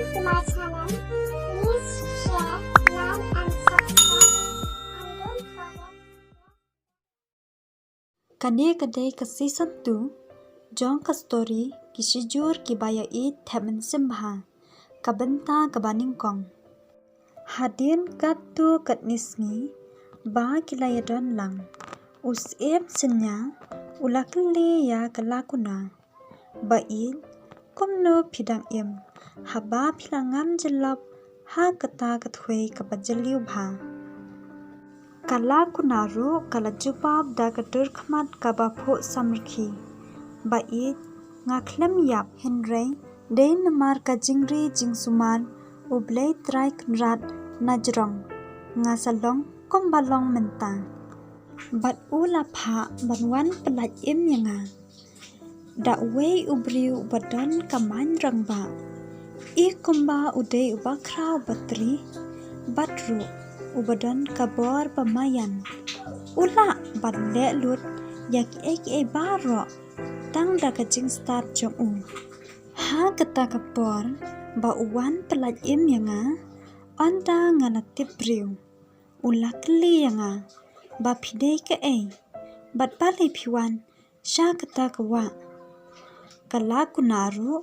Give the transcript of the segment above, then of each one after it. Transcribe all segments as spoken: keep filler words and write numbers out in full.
To my channel, please share, like and subscribe and don't forget. Kane ka dei ka season two jong ka story Ki Shijur Kiba Ïaieit Thep Mynsiem Bha, ka bynta kaba nyngkong. Hadien katto katne sngi ba ki la ïadon lang, u Syiem Synñia u la kylli ïa ka Lakuna: Ba ïeit, kumno phi dang im haba phi la ngam jyllop ha kata ka thwei kaba jylliew bha? Ka Lakuna ruh ka la jubab da ka durkhmat kaba phuh samrkhie: Ba ïeit, nga khlem ïap, hynrei dei namar ka jingri jingsumar U Blei Trai Kynrad na jrong, nga sa long kumba long mynta. Bad u la phah ban wan pyllait im ïa nga da uwei u briew uba don ka main rangbah, i kumba u dei uba khraw batri, bad ruh uba don ka bor ba maïan. U lah ban leh lut ïa kiei kiei baroh tang da ka jingstad jong u. Ha kata ka por ba u wan pyllait im ïa nga, ynda nga la tip briew, u la kylli ïa nga ba phi dei kaei, bad balei phi wan sha kata ka wah. Ka Lakuna ruh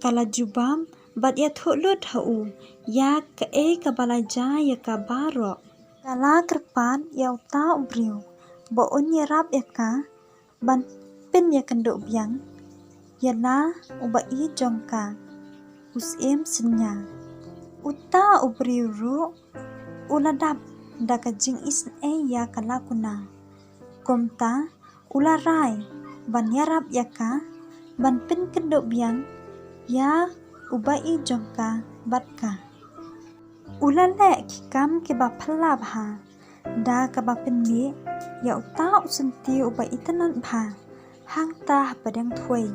ka la jubab bad ïathuh lut ha u ïa kaei kaba la jia ïa ka baroh. Ka la kyrpad ïa uta u briew ba un ïarap ïa ka ban pynïakynduh biang ïa la u ba ïeit jong ka, u Syiem Synñia. Uta u briew ruh u la dap da ka jingisynei ïa ka Lakuna. Kumta u la rai ban ïarap ïa ka ban pynkynduh biang ïa u ba ïeit jong ka bad ka. U la leh ki kam kiba phylla bha, da kaba pynmih ïa uta u syntiew uba itynnad bha hangta hapdeng thwei,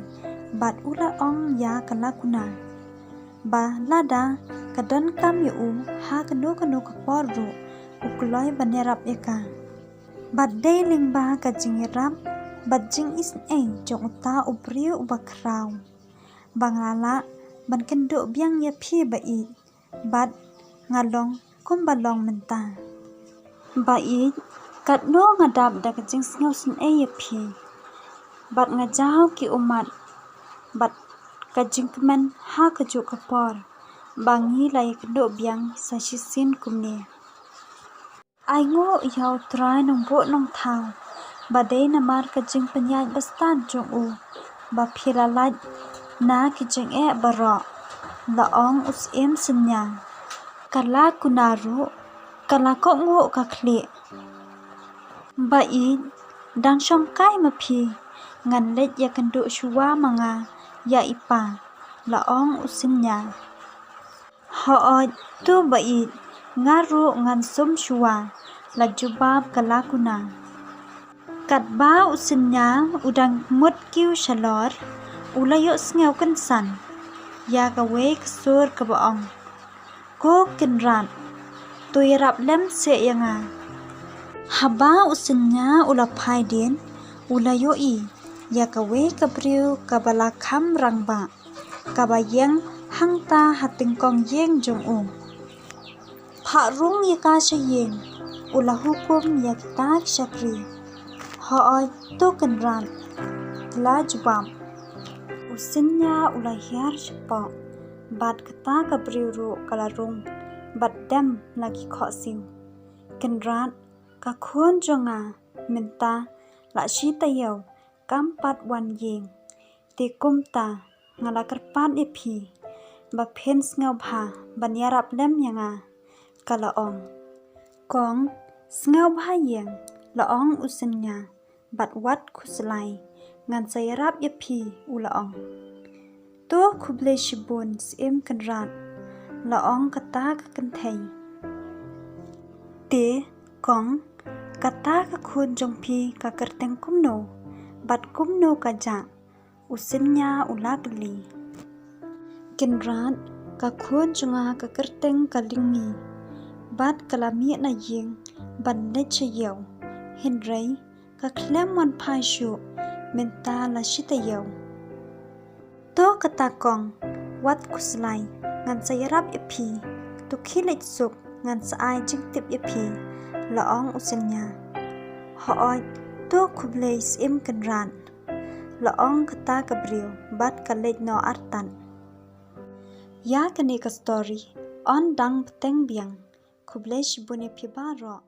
bad u la ong ïa ka Lakuna ba lada ka donkam ïa u ha kano kano ka por ruh, u kloi ban ïarap ïa ka. Bad dei lyngba ka jingïarap bad jingisynei jong uta u briew uba khraw ba nga lah ban kynduh biang ïa phi ba ïeit, bad nga long kumba long mynta. Ba ïeit, katno nga dap da ka jingsngewsynei ïa phi, bad nga jaw ki ummat bad ka jingkmen ha kajuh ka por ba ngi la ïakynduh biang sa shisien kumne. Ainguh ïa U Trai Nongbuh Nongthaw, ba dei namar ka jingpynïaid bastad jong u ba phi la lait na ki jingeh baroh, la ong u Syiem Synñia. Ka Lakuna ruh ka la kohnguh ka khlieh. Ba ïeit, dang shongkai ma phi, ngan leit ïakynduh shuwa ma nga ïa i pa, la ong u Synñia. Hooid to ba ïeit, nga ruh ngan sum shuwa, la jubab ka Lakuna. Katba u Synñia u dang mut kiew shalor, u la ïohsngew kynsan ïa kawei ka sur kaba ong: Ko Kynrad, to ïarap lem seh ïa nga. Haba u Synñia u la phai dien, u la ïohi ïa kawei ka briew kaba la kham rangbah, kaba ïeng hangta ha tyngkong ïing jong u. Phah rung ïa ka sha ïing, u la hukum ïa kita ki shakri. Hooid to Kynrad, la jubab. U Synñia u la hiar shapoh, bad kata ka briew ruh ka la rung bad dem la ki khohsiew. Kynrad, ka khun jong nga, mynta la shi taïew, kam pat wan ïing. Te kumta nga la kyrpad ïa phi ba phin sngewbha ban ïarap lem ïa nga, ka la ong. Kong, sngewbha ïeng, la ong u Synñia, bad wat khuslai, ngan sa ïarap ïa phi, u la ong. To khublei shibun Syiem Kynrad, la ong kata ka kynthei. Te kong, kata ka khun jong phi ka kyrteng kumno, bad kumno ka jah? U Synñia u la kylli. Kynrad, ka khun jong nga ka kyrteng ka Lyngmi, bad ka la mih na ïing ban leit sha ïew, hynrei ka khlem wan phai shuh mynta la shi taïew. To kata kong, wat khuslai, Ngan sa ïarap ïa phi. To khie leit suk, ngan sa ai jingtip ïa phi, la ong u Synñia. Hooid, to khublei Syiem Kynrad, la ong kata ka briew bad ka leit noh artat. Ïa kane ka story yn dang bteng biang. Khublei shibun ïa phi baroh.